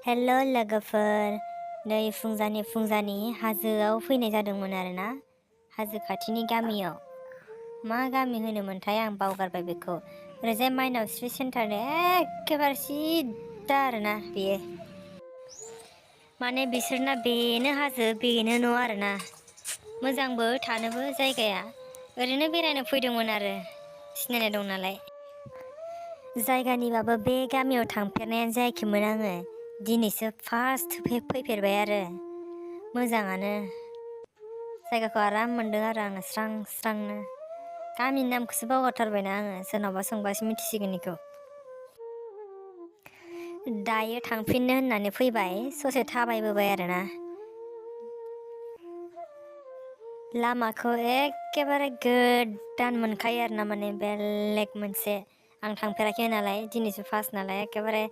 हेल' लोगोफोर, नै फुंजानि हाजोआव फैनाय जादोंमोन आरोना, हाजो खाथिनि गामियाव। मा गामि होनोमोनथाय आं बावगारबाय बेखौ। ओरैजाय माइनावस्रि सेन्टारनि एखेबारे सिद्दा आरोना बेयो। माने बिसोरना बेनो हाजो बेनो न' आरोना। मोजांबो थानोबो जायगाया। ओरैनो बेरायनो फैदोंमोन आरो, सिनायनाय दं नालाय। जायगानिबाबो बे गामियाव थांफेरनायानो जायाखैमोन आङो। दिनैसो फार्स्ट फैफेरबाय आरो। मोजाङानो, जायगाखौ आराम मोनदों आरो आङो स्रां स्रांनो। गामिनि नामखौसो बावगारथारबायना आङो, सोरनावबा सोंबासो मिथिसिगोन बेखौ। दायो थांफिननो होननानै फैबाय, ससे थाबायबोबाय आरोना। लामाखौ एखेबारे गोदान मोनखायो आरोना, माने बेलेग मोनसे। आं थांफेराखै नालाय, दिनैसो फार्स्ट नालाय एखेबारे